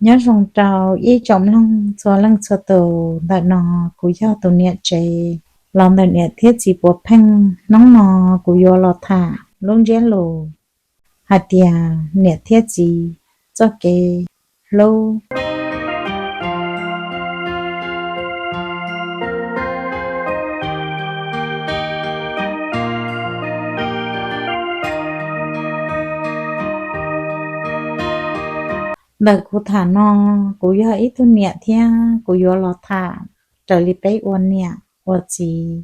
Nyob zoo rau ib tsoom mloog txhua leej txhua tus, ntawm no kuv yog tus niam tsev los ntawm niam thiab txiv puav pheej. Hnub no kuv yuav los tham lub ntsiab lus hais tias niam thiab txiv txoj kev hlub. Ntawm kuv tham no, kuv yog ib tug niam thiab kuv yuav los tham raws li peb ua niam ua txiv,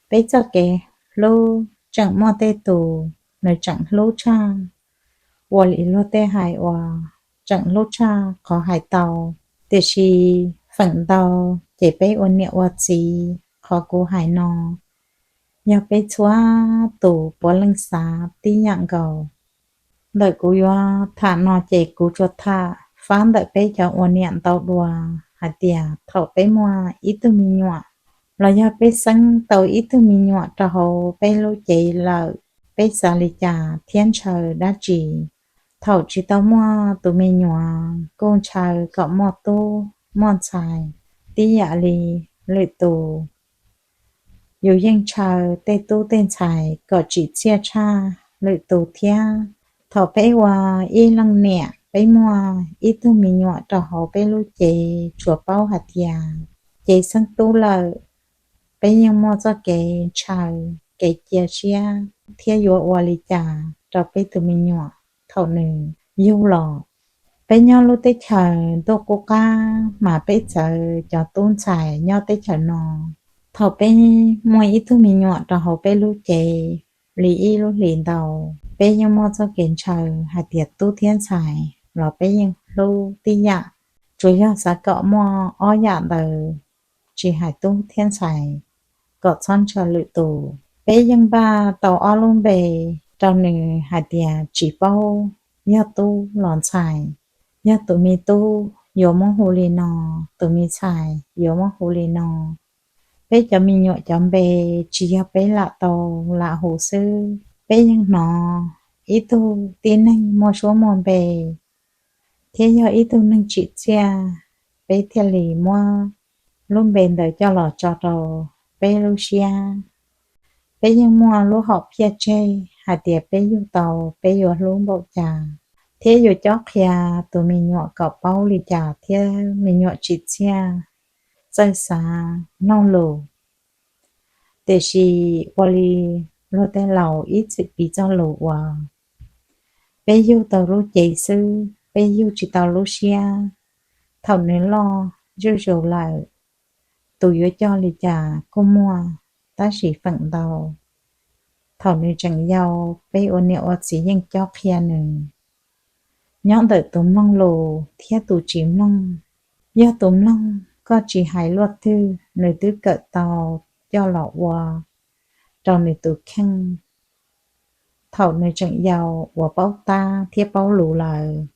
peb txoj kev hlub tseem muaj tej tus nws tseem hlub tshaj, ua li luag tej hais uas tseem hlub tshaj qhov hais tau. Tiam sis feem ntau ces peb ua niam ua txiv qhov kuv hais no yog peb txhua tus puav leej xav tib yam nkaus. Ntawm kuv yuav tham no ces kuv tsuas tham fab ntawm peb cov ua niam ntau dua hais tias thaum peb muaj ib tug me nyuam los yog peb xeeb tau ib tug me nyuam rau hauv peb lub cev lawm, peb xav li cas thiab ntshaw dab tsi. Thaum tsis tau muaj tus me nyuam kuj ntshaw kom muaj tub muaj ntxhais tib yam li lwm tus. Yus yeej ntshaw tej tub tej ntxhais kom tsim txiaj tshaj lwm tus thiab. Thaum peb ua ib leej niam, peb muaj ib tug me nyuam rau hauv peb lub cev, tsuas paub hais tias cev xeeb tub lawm, peb yeej muaj txoj kev ntshaw, kev cia siab thiab yuav ua li cas rau peb tus me nyuam thaum nws yug los. Peb nyob lub teb chaws ntuj qub qab mas peb txawv cov tub ntxhais nyob teb chaws no. Thaum peb muaj ib tug me nyuam rau hauv peb lub cev li ib lub hlis ntau, peb yeej muaj txoj kev ntshaw hais tias tub thiab ntxhais los peb yeej hlub tib yam, tsuas yog xav kom muaj ob yam ntawd, tsis hais tub thiab ntxhais, kom txhob ntshaw lwm tus. Peb yeej npaj tau ob lub npe rau nws hais tias tsis paub yog tub los ntxhais. Yog tus me tub yuav muab hu li no, tus me ntxhais yuav muab hu li no. Peb cov me nyuam cov npe tsis yog peb lam tau lam hu xwb, peb yeej hnov ib tug tib neeg muaj suab muaj npe thiab yog ib tug neeg tsim txiaj, peb thiaj li muab lub npe ntawd coj los tso rau peb lub siab. Peb yeej muaj lub hom phiaj tseg hais tias peb yug tau peb yuav hlub npaum cas thiab yuav cob qhia tus me nyuam kom paub li cas thiab me nyuam tsim txiaj, txawj xav, mloog lus. Tiam sis ua li luag tej laus ib txwm piv txoj lus uas peb yug tau lub cev xwb, peb yug tsis tau lub siab. Thaum nws loj zuj zus lawm, tus yuav coj li cas kuj muaj, tab sis feem ntau thaum nws tseem yau, peb ua niam ua txiv yeej cob qhia nws nyob ntawm tus mloog lus thiab tus tsis mloog. Yog tus mloog, koj tsis hais luaj twg nws twb kawm tau coj los ua rau nws tus kheej. Thaum nws tseem yau uas paub tab thiab paub lus lawm,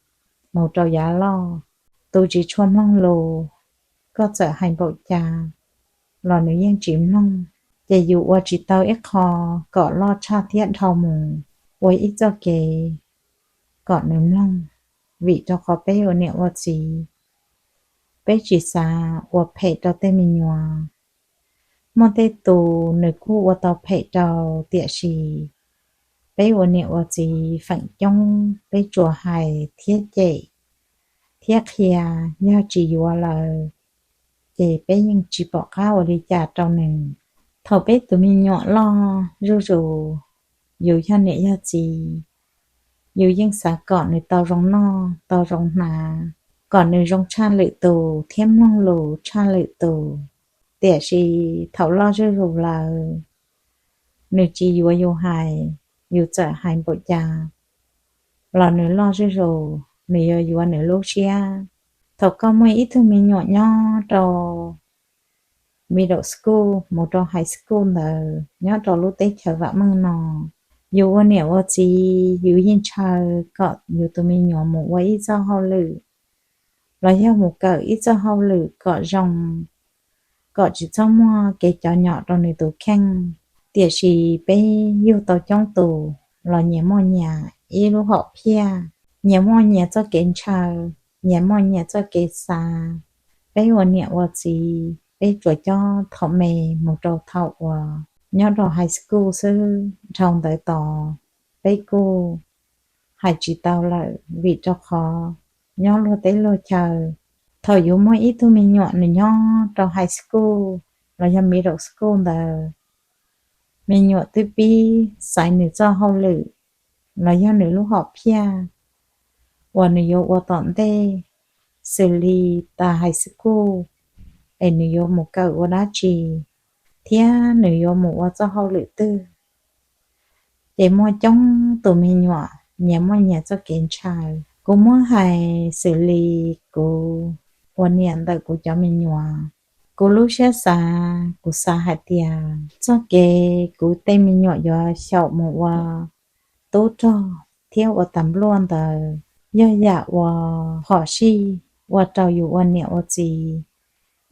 mus rau yav loj, tus tsis tshua mloog lus, koj txawm hais npaum cas los nws yeej tsis mloog. Ces yus ua tsis tau ib qho kom loj tshaj thiab dhau mus ua ib txoj kev kom nws mloog, vim rau qhov peb ua niam ua txiv, peb tsis xav ua phem rau tej me nyuam. Muaj tej tus nws kuj ua tau phem rau, tiam sis peb ua niam ua txiv feem coob peb tsuas hais thiab cem thiab qhia, yog tsis yuav lawm ces peb yeej tsis pom qab ua li cas rau nws. Thaum peb tus me nyuam loj zuj zus, yus yog niam yog txiv, yus yeej xav kom nws tau zoo noj tau zoo hnav, kom nws zoo tshaj lwm tus thiab mloog lus tshaj lwm tus. Tiam sis thaum loj zuj zus lawm, nws tsis yuav yus hais, yus txawm hais npaum cas los nws loj zuj zus, nws yuav yuav nws lub siab. Thaum koj muaj ib tug me nyuam nyob rau middle school mus rau high school ntawd nyob rau lub teb chaws vam meej no, yus ua niam ua txiv yus yeej ntshaw kom yus tus me nyuam mus ua ib txoj hauj lwm los yog mus kawm ib txoj hauj lwm kom zoo, kom tsis txhob muaj kev cov nyom rau nws tus kheej. Tiam sis peb yug tau coob tus los nyias muaj nyias ib lub hom phiaj, nyias muaj nyias txoj kev ntshaw. nyias muaj nyias txoj kev xav. Peb ua niam ua txiv peb tsuas cob thaum me mus rau thaum uas nyob rau high school xwb, dhau ntawd tos peb kuj hais tsis tau lawm vim rau qhov nyob luag teb luag chaw. Thaum yuav muaj ib tug me nyuam nws nyob rau high school los yog middle school ntawd, me nyuam twb pib xaiv nws txoj hauj lwm los yog nws lub hom phiaj uas nws yuav ua tom ntej, xws li tas high school es nws yuav mus kawm ua dab tsi thiab nws yuav mus ua txoj hauj lwm twg. Ces muaj coob tus me nyuam nyias muaj nyias txoj kev ntshaw. Kuv muab hais xws li kuv ua niam ntawm kuv cov me nyuam, kuv lub siab xav kuv xav hais tias txoj kev kuv tej me nyuam yuav xyaum mus ua tub rog thiab ua tas npluaj ntawd yog yam uas phom sij ua rau yus ua niam ua txiv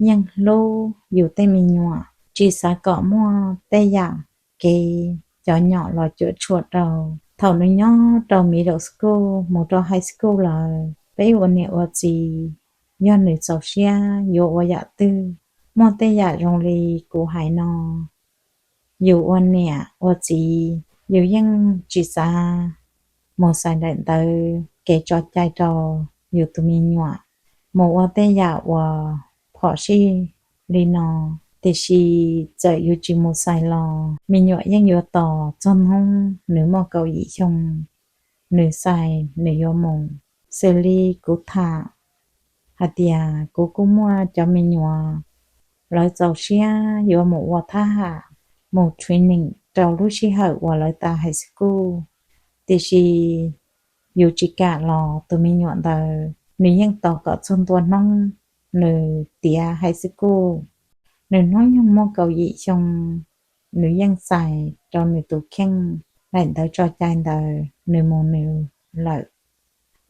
yeej hlub yus tej me nyuam, tsis xav kom muaj tej yam kev cov nyom los cuam tshuam rau. Thaum nws nyob rau middle school mus rau high school lawm, peb ua niam ua txiv yog nws txaus siab yuav ua yam twg, muaj tej yam zoo li kuv hais no, yus ua niam ua txiv yus yeej tsis xav mus xaiv daim ntawv kev tso cai rau yus tus me nyuam mus ua tej yam uas phom sij li no. Tiam sis txawm yus tsis mus xaiv los me nyuam yeej yuav tos txog hnub nws muaj kaum yim xyoo, nws xais nws yuav mus. Xws li kuv tham hais tias kuv kuj muaj cov me nyuam, lawv txaus siab yuav mus ua thab ham, mus training rau lub sij hawm uas lawv tas high school. Tiam sis yus tsis kam los tus me nyuam ntawd nws yeej tos kom txog ntua hnub nws tiav high school. Nws hnub nyoog muaj kaum yim xyoo, nws yeej xais rau nws tus kheej daim ntawv tso cai ntawd nws mus nws lawm.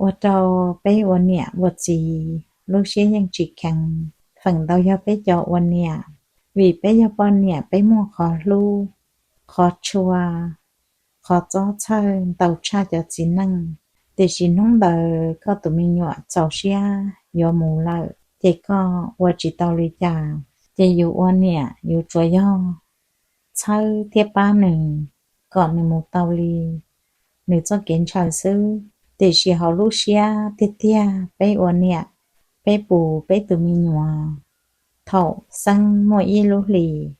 Ua rau peb ua niam ua txiv lub siab yeej tsis kheev, feem ntau yog peb cov ua niam, vim peb yog poj niam peb muaj qhov hlub, qhov tshua, qhov txob txhawj ntau tshaj cov txiv neej. Tiam sis hnub ntawd koj tus me nyuam txaus siab yuav mus lawm ces koj ua tsis tau li cas. Ces yus ua niam yus tsuas yog txhawb thiab pab nws kom nws mus tau li nws txoj kev ntshaw xwb. Tiam sis hauv lub siab tiag tiag peb ua niam, peb pus peb tus me nyuam, thaum xeeb muaj ib lub hlis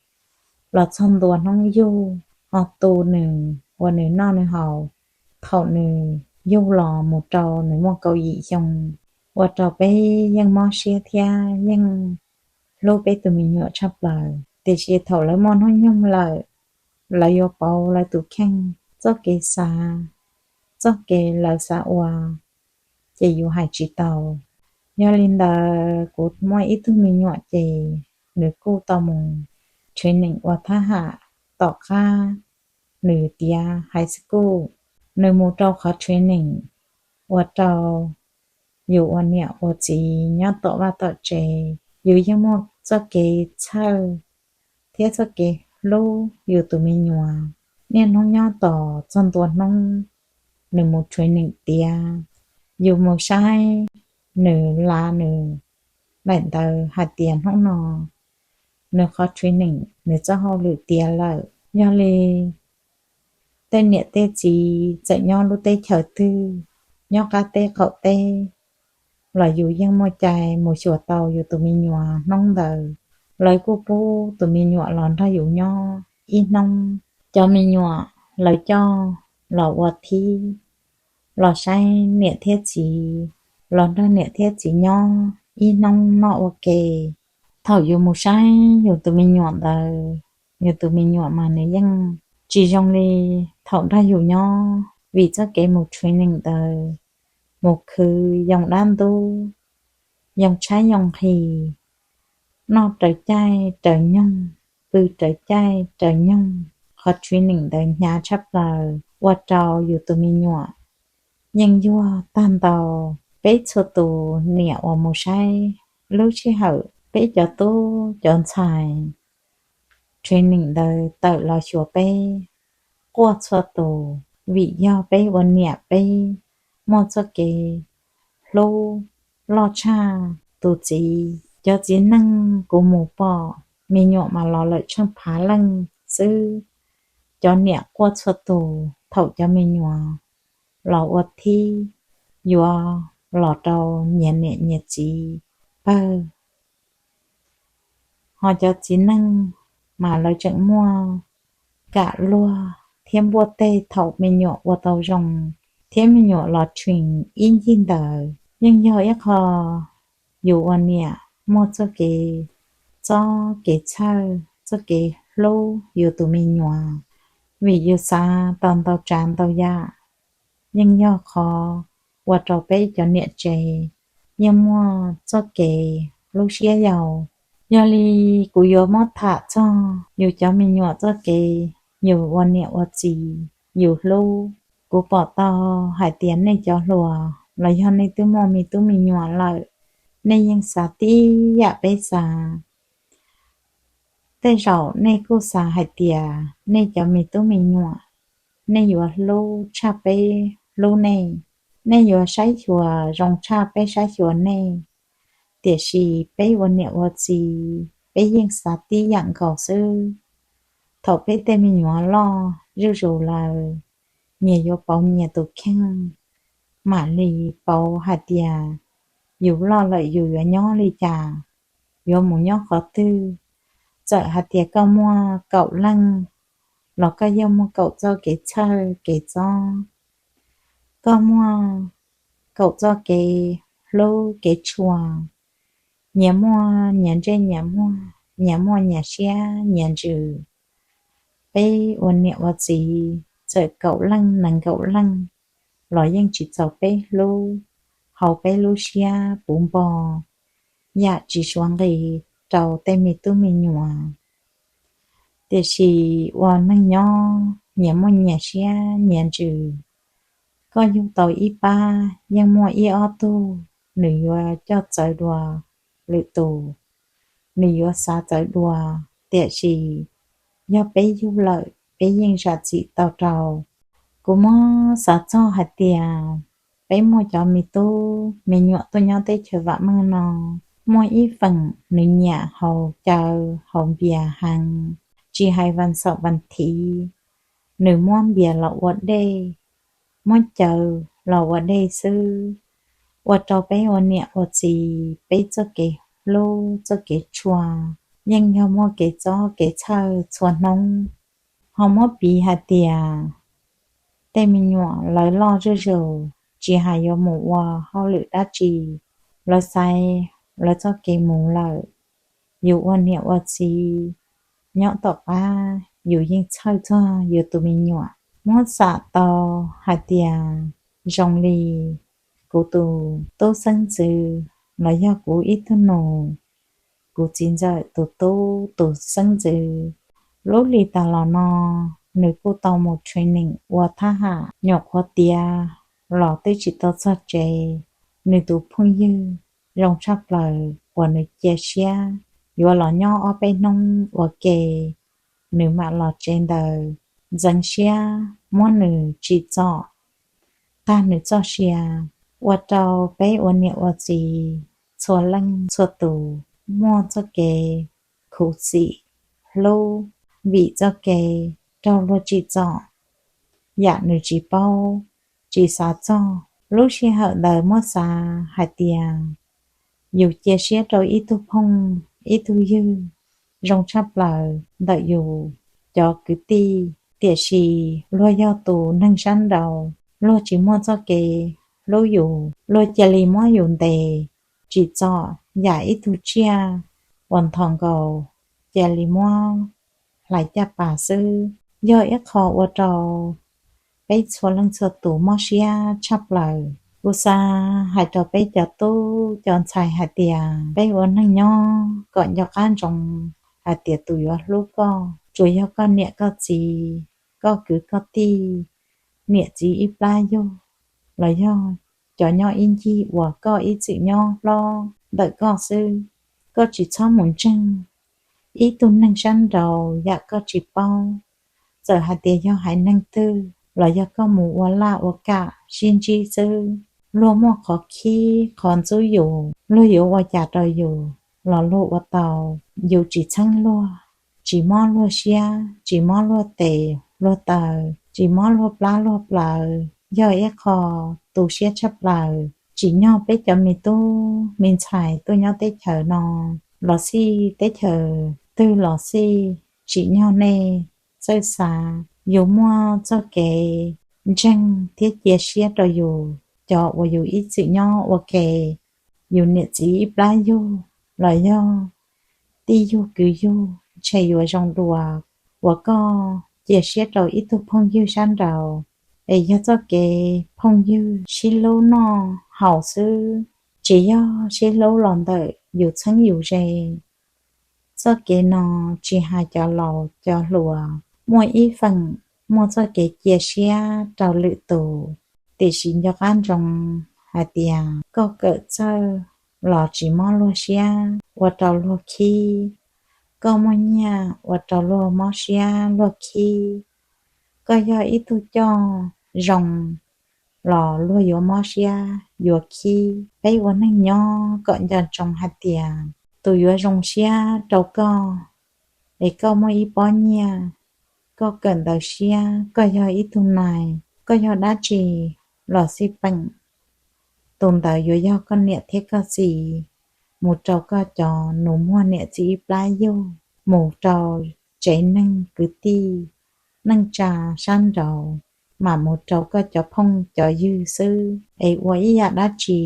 los txog ntua hnub yug, ho tu nws ua nws noj nws haus thaum nws yug los mus rau nws muaj kaum yim xyoo, ua rau peb yeej mob siab thiab yeej hlub peb tus me nyuam tshaj plaws. Tiam sis thaum lawv muaj hnub nyoog lawm, lawv yuav pauv lawv tus kheej, txoj kev xav, txoj kev lawv xav ua, ces yus hais tsis tau. Yog li ntawd kuv muaj ib tug me nyuam ces nws kuj tau mus training ua thab ham tom qab nws tiav high school. Nws mus rau qhov training ua rau yus ua niam ua txiv nyob tom vaj tom tsev, yus yeej muaj txoj kev txhawj thiab txoj kev hlub yus tus me nyuam. Niaj hnub nyob tos txog ntua hnub nws mus training tiav, yus mus saib nws lav nws daim ntawv hais tias hnub no nws qhov training nws txoj hauj lwm tiav lawm. Yog li tej niam tej txiv txawm nyob lub teb chaws twg, nyob qab teb qaum teb, los yus yeej muaj cai mus xyuas tau yus tus me nyuam hnub ntawd. Lawv kuj pub tus me nyuam los nrog yus nyob ib hnub. Cov me nyuam lawv coj los ua thib, los saib niam thiab txiv, los nrog niam thiab txiv nyob ib hnub noj ua ke. Thaum yus mus saib yus tus me nyuam ntawd, yus tus me nyuam mas nws yeej tsis zoo li thaum nrog yus nyob, vim txoj kev mus training ntawd mus khwv yoo dab ntub, yoo tshaib yoo nqhis, noj raws caij raws nyoog, pw raws caij raws nyoog. Qhov training ntawd hnyav tshaj plaws ua rau yus tus me nyuam yeej yuag tag ntau. Peb txhua tus niam uas mus saib lub sij hawm peb cov tub cov ntxhais training ntawd tawm los xyuas peb, quaj txhua tus, vim yog peb ua niam peb muaj txoj kev hlub loj tshaj tus txiv. Cov txiv neej kuv mus pom me nyuam mas los lawm tsheej phav leej xwb. Cov niam quaj txhua tus thaum cov me nyuam los ua thib yuav los rau nyias niam nyias txiv pawg. Ho cov txiv neej mas lawv tseem muaj kam luag thiab npuaj teg thaum me nyuam ua tau zoo thiab me nyuam los tshwm ib ncig ntawd. Yeej yog ib qho yus ua niam muaj txoj kev txob kev txhawj, txoj kev hlub yus tus me nyuam, vim yus xav tau ntau tsav ntau yam. Yeej yog qhov ua rau peb cov niam tsev yeej muaj txoj kev hlub siab yau. Yog li kuv yuav muab tham txog yus cov me nyuam txoj kev, yus ua niam ua txiv, yus hlub. Kuv pom tau hais tias nej cov hluas los yog nej twb muaj me tub me nyuam lawm, nej yeej xav tib yam peb xav. Tej zaum nej kuj xav hais tias nej cov me tub me nyuam, nej yuav hlub tshaj peb hlub nej, nej yuav saib xyuas zoo tshaj peb saib xyuas nej. Tiam sis peb ua niam ua txiv, peb yeej xav tib yam nkaus xwb. Thaum peb tej me nyuam loj zuj zus lawm, nyias yuav pauv nyias tus kheej, mam li pauv hais tias yus loj lawm yus yuav nyob li cas, yuav mus nyob qhov twg. Txawm hais tias koj muaj kaum leej los koj yeej muaj kaum txoj kev txhawj kev txob, koj muaj kaum txoj kev hlub kev tshua. Nyias muaj nyias ntsej nyias muag, nyias muaj nyias siab nyias ntsws. Peb ua niam ua txiv txawm kaum leej nees nkaum leej los yeej tsis txaus peb hlub hauv peb lub siab puv npo yam tsis suav nqi rau tej me tub me nyuam. Tiam sis ua neej nyob nyias muaj nyias siab nyias ntsws. Koj yug tau ib pab yeej muaj ib ob tug nws yuav coj txawv dua lwm tus, nws yuav xav txawv dua, tiam sis yog peb yug lawm peb yeej zam txim tau rau. Kuv muab xav txog hais tias peb muaj cov me tub me nyuam tuaj nyob teb chaws vam meej no, muaj ib feem nws nyiam haus cawv haus npias heev, tsis hais vas xaum vas thiv, nws muab npias los ua dej, muab cawv los ua dej xwb. Ua rau peb ua niam ua txiv peb txoj kev hlub txoj kev tshua yeej yog muaj kev txob kev txhawj txhua hnub. Ho muab piv hais tias tej me nyuam lawv loj zuj zus, tsis hais yuav mus ua hauj lwm dab tsi, lawv xaiv lawv txoj kev mus lawm. Yus ua niam ua txiv nyob tom qab yus yeej txhawj txog yus tus me nyuam. Muab xam tau hais tias zoo li kuv tus tub xeeb ntxwv los yog kuv ib tug nus, kuv txiv ntxawm tus tub tus xeeb ntxwv, lub hli tas los no nws kuj tau mus training ua thab ham, nyuam qhuav tiav los twb tsis tau txog tsev. Nws tus phooj ywg zoo tshaj plaws uas nws cia siab yuav los nyob ob peb hnub ua ke, nws mam los tsev ntawd ntxeev siab muab nws tsim txom tag nws txoj sia. Ua rau peb ua niam ua txiv txhua leej txhua tus muaj txoj kev khuv xim hlub vim txoj kev raug luag tsim txom, yam nws tsis paub tsis xav txog. Lub sij hawm ntawd muab xav hais tias yus cia siab rau ib tug phooj ib tug ywg zoo tshaj plaws ntawm yus cov kwv tij, tiam sis luag yog tus neeg sab nraud, luag tsis muaj txoj kev hlub yus, luag cia li muab yus ntes tsim txom yam ib tug tsiaj uas nthos nkaus, cia li muab hlais caj pas xwb. Yog ib qho ua rau peb txhua leej txhua tus mob siab tshaj plaws. Kuv xav hais rau peb cov tub cov ntxhais hais tias peb ua neej nyob kom nco qab ntsoov hais tias tus yuav hlub koj tsuas yog koj niam koj txiv, koj kwv koj tij, niam txiv ib plab yug, los yog cov nyob ib ncig uas koj ib txwm nyob hlob ntawm koj xwb. Koj tsis txhob mus ntseeg ib tug neeg sab nraud yam koj tsis paub. Txawm hais tias yog haiv neeg twg los yog koj mus ua laj ua kam sib ntsib xwb, luag muaj qhov khib qhov ntxub yus, luag yuav ua cas rau yus los luag ua tau. Yus tsis txheeb luag, tsis mob luag siab, tsis mob luag tes luag taw, tsis mob luag plab luag plawv, yog ib qho tu siab tshaj plaws. Tsim nyog peb cov me tub me ntxhais tuaj nyob teb chaws no los xij, teb chaws twg los xij, tsim nyog nej txawj xav, yus muaj txoj kev ntseeg thiab cia siab rau yus cov uas yus ib txwm nyob ua ke, yus niam txiv ib plab yug los yog tij yug kwv yug, ntshe yuav zoo dua uas koj cia siab rau ib tug phooj ywg sab nraud, es yog txoj kev phooj ywg sib hlub noj haus xwb, tsis yog sib hlub los ntawm yus txheeb yus ze. Txoj kev no tsis hais cov laus cov hluas, muaj ib feem muaj txoj kev cia siab rau lwm tus, tiam sis nco qab ntsoov hais tias koj kawm txawj los tsis mob luag siab ua rau luag khib, koj muaj nyiaj ua rau luag mob siab luag khib, koj yog ib tug coj zoo los luag yuav mob siab yuav khib. Peb ua neeg nyob kom nco ntsoov hais tias tus yuav zoo siab rau koj, es koj muaj ib pob nyiaj, koj kawm ntawv siab, koj yog ib tug nais, koj yog dab tsi los xij peem, tus ntawd yuav yog koj niam thiab koj txiv, mus rau koj cov nus muag niam txiv ib plab yug, mus rau tsev neeg kwv tij neej tsa sab nraud, mam mus rau koj cov phooj cov ywg xwb. Es ua ib yam dab tsi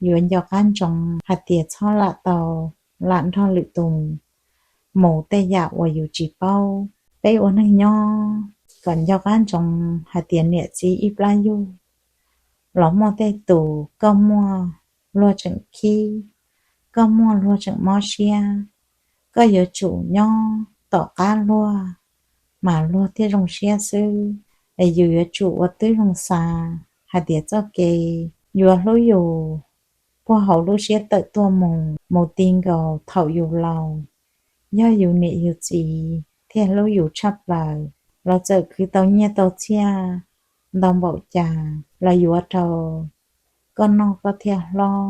yuav nco qab ntsoov hais tias txhob lam tau lam nrog lwm tus mus tej yam uas yus tsis paub. Peb ua neeg nyob kom nco qab ntsoov hais tias niam txiv ib plab yug los muaj tej tus koj muaj luag tseem khib, koj muaj luag tseem mob siab, koj yuav tsum nyob tom qab luag mas luag thiaj zoo siab xwb. Es yus yuav tsum ua tib zoo xav hais tias txoj kev yuav hlub yus puag hauv lub siab tawm tuaj mus, mus ti nkaus thaum yus laus, yog yus niam yus txiv thiaj hlub yus tshaj plaws. Los txawm khwv tau nyiaj tau txiaj ntau npaum cas los yuav rau koj noj koj thiaj hlob.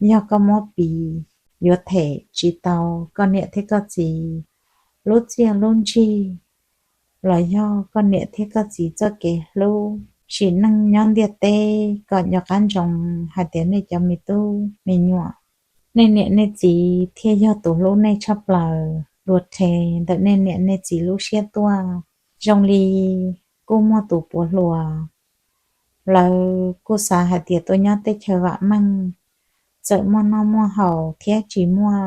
Yog koj muab piv, yuav them tsis tau koj niam thiab koj txiv lub txiaj lub ntsig, los yog koj niam thiab koj txiv txoj kev hlub. Sim neej nyob ntiaj teb kom nco qab ntsoov hais tias nej cov me tub me nyuam, nej niam nej txiv thiaj yog tus hlub nej tshaj plaws, dua rhe ntawm nej niam nej txiv lub siab tuaj. Zoo li kuj muaj tus puav hluas, lawv kuj xav hais tias tuaj nyob teb chaws vam meej, txawm muaj noj muaj haus thiab tsis muaj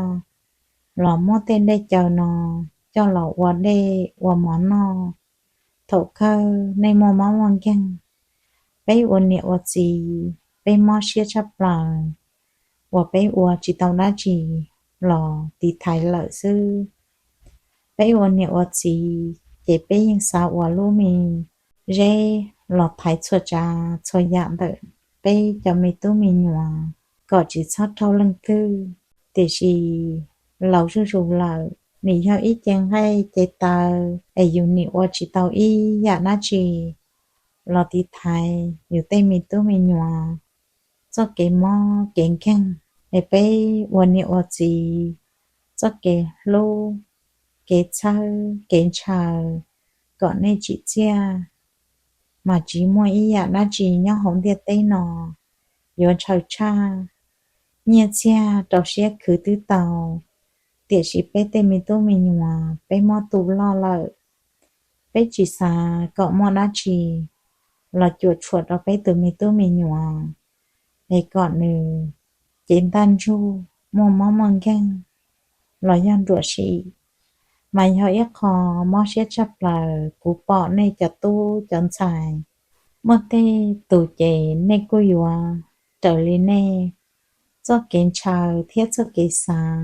los muab tej dej cawv no coj los ua dej ua mov noj. Thaum kawg nej muaj mob muaj nkeeg, peb ua niam ua txiv peb mob siab tshaj plaws, uas peb ua tsis tau dab tsi los tiv thaiv lawm xwb. Peb ua niam ua txiv ces peb yeej xav ua lub me zeb los thaiv txhua tsav txhua yam ntawm peb cov me tub me nyuam kom tsis txhob raug leej twg. Tiam sis laus zuj zus lawm, nim yog ib ce nqaij ce taw es yus nim ua tsis tau ib yam dab tsi los tiv thaiv yus tej me tub me nyuam txoj kev mob kev nkeeg. Es peb ua niam ua txiv txoj kev hlub, kev txhawb kev ntshaw kom nej tsim txiaj, mas tsis muaj ib yam dab tsi nyob hauv ntiaj teb no yuav ntshaw tshaj. Nyiaj txiag rau siab khwv twb tau, tiam sis peb tej me tub me nyuam peb mob tu loj lawm. Peb tsis xav kom muaj dab tsi los cuam tshuam rau peb tus me tub me nyuam, es kom nws cev ntaj ntsug muaj mob muaj nkeeg los yog nruam sim, mas yog ib qho mob siab tshaj plaws. Kuv pom nej cov tub cov ntxhais, muaj tej tus ces nej kuj yuav raws li nej txoj kev ntshaw thiab txoj kev xav,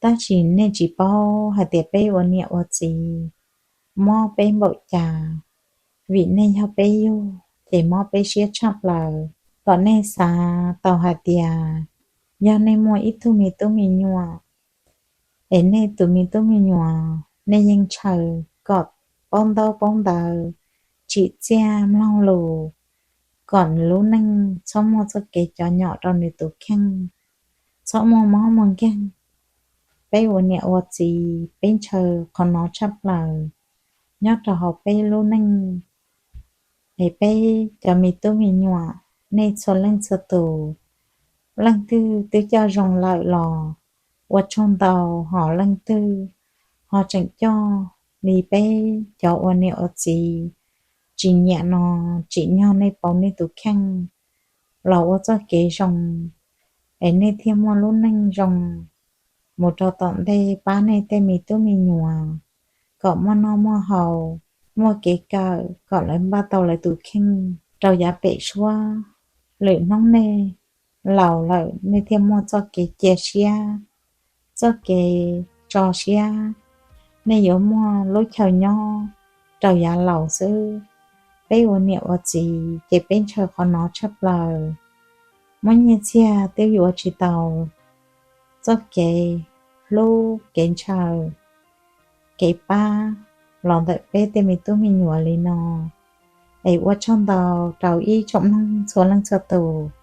tab sis nej tsis paub hais tias peb ua niam ua txiv mob peb npaum cas, vim nej yog peb yug ces mob peb siab tshaj plaws. Kom nej xav tau hais tias yog nej muaj ib tug me tub me nyuam, es nej tus me tub me nyuam nej yeej ntshaw kom paub ntaub paub ntawv, tsim txiaj mloog lus, kom nws lub neej txhob muaj txoj kev cov nyom rau nws tus kheej, txhob muaj mob muaj nkeeg. Peb ua niam ua txiv peb ntshaw qhov no tshaj plaws nyob rau hauv peb lub neej. Es peb cov me tub me nyuam, nej txhua leej txhua tus, leej twg twb coj zoo lawm los ua tsaug ntau, hos leej twg ho tseem coj li peb cov ua niam ua txiv tsis nyiam no, tsim nyog nej pauv nej tus kheej los ua txoj kev zoo, es nej thiaj muaj lub neej zoo mus rau tom ntej, pab nej tej me tub me nyuam kom muaj noj muaj haus, muaj kev kawm, kom lawv npaj tau lawv tus kheej rau yav pem suab. Lwm hnub nej laus lawm nej thiaj muaj txoj kev cia siab, txoj kev tso siab, nej yuav muaj lub chaw nyob rau yav laus xwb. Peb ua niam ua txiv ces peb ntshaw qhov no tshaj plaws. Muaj nyiaj txiag twb yuav tsis tau txoj kev hlub kev ntshaw, kev pab los ntawm peb tej me tub me nyuam li no. Es ua tsaug ntau rau ib tsoom mloog txhua leej txhua tus.